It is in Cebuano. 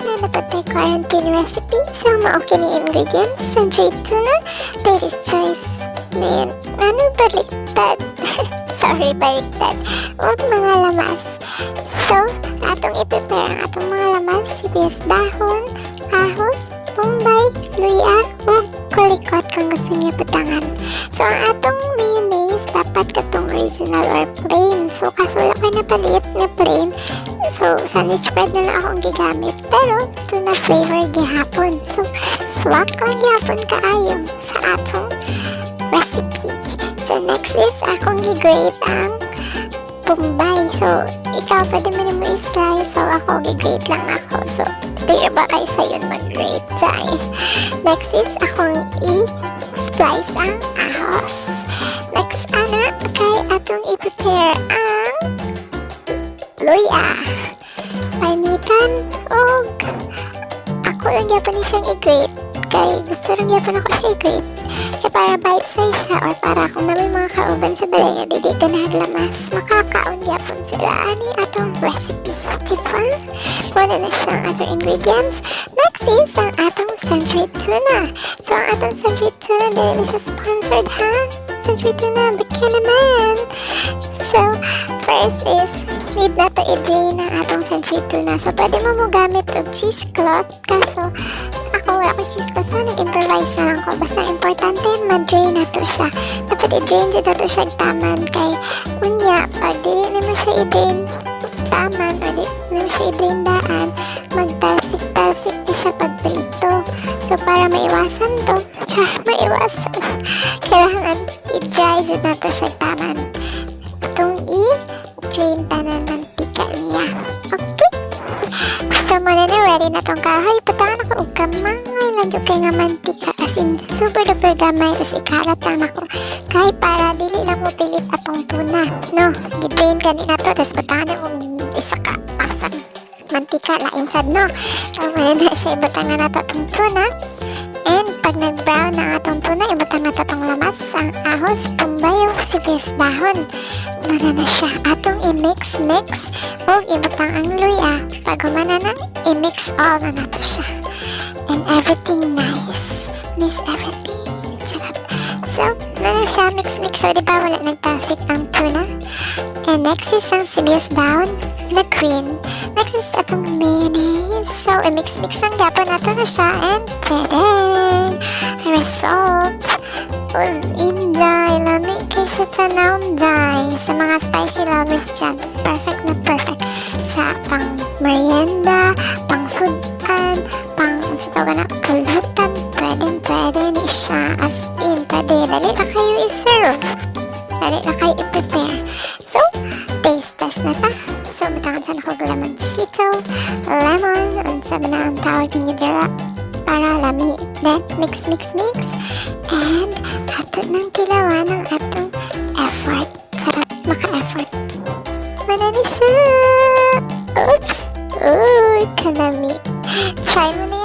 Naa na pod tay quarantine recipe. So, mao kini ingredients: Century tuna, ladies' choice. Man, ano, baliktad? Sorry, baliktad. Ug mga lamas. So, atong i-prepare ang atong mga lamas: sibuyas dahon, ahos, bombay, luya, ug kulikot kung gusto niyo butangan. So, ang atong mayonnaise, dapat katong original or plain. So, kaso wala ko napalit na plain. So, sandwich bread na lang akong gigamit. Pero, tuna flavor gihapon. So, swak lang gihapon kaayo sa atong recipe. So, next is akong gi-grate ang bombay. So, ikaw, pwede mo nimo i-slice. So, ako, gi-grate lang ako. So, di ba kay sayon mag-grate? Say. Next is akong i-slice ang ahos. Next, ana, kay atong i-prepare ang luya. Painitan og ako lang gyapon ni siyang i-grate kay gusto lang gyapon ako siya i-grate. Kaya para bite size siya or para kung naa may mga kauban sa balay nga dili ganahag lamas, makakaon gyapon sila ani atong recipe. Diba? Mao na siya ang atong ingredients. Next is ang atong Century Tuna. So, ang atong Century Tuna, dili na siya sponsored ha. Century Tuna, baka naman. So, first is, need na to i-drain ang atong Century Tuna. So, pwede mo mo gamit og cheesecloth. Kaso, ako, wala ko cheesecloth. So, nag-improvise na lang ko. Basta importante, ma-drain na to siya. Dapat i-drain jud na to siya taman. Kay, unya, pag dili na mo siya i-drain taman or di mo siya i-drain daan, magtalsik-talsik ni siya pag prito. So, para maiwasan to, char, maiwasan, kailangan i-dry jud na to siya taman. Atong i-drain tanan mantika niya. Okay? So, mao na na, ready na tong kahoy. Butangan ako og gamay lang jud kay nga mantika. As in, super duper gamay. Tapos ikalat lang ako. Kay para dili lang mo pilit atong tuna. No? Gi-drain gani na to. Tapos butangan ako og isa ka asang mantika lain sad, no? So, mao na siya, ibutang na nato atong tuna. And pag nag-brown na atong tuna, ibutang na to atong lamas, ang ahos, bombay, ug sibuyas dahon. Mao na siya. Atong i-mix, mix, ug ibutang ang luya. Pag humana na, i-mix all na nato siya. And everything nice. Miss everything. Charot. So, mao na siya, mix, mix. So, di ba wala nagtalsik ang tuna? And next is ang sibuyas dahon na green. Next is atong mayonnaise. So, i-mix-mix lang gyapon nato na siya. And, tadang! Result! Well, inday, lami kay siya tanaw, day. Sa mga spicy lovers dyan, perfect na perfect. Sa pang merienda, pang sudan, pang, sa tawag na, pulutan, pwede, pwede ni siya. As in, pwede. Dali na kayo i-serve. Dali na kayo i-prepare. So, taste test na ta. So, butangan sa nako lemoncito, lemon, unsa man na ang tawag ninyo dira para lami. Then, mix, mix, mix. And, ato nang tilawan ang atong effort. Sarap maka-effort. Mao na ni siya! Oops! Uy, kalami. Try mo na.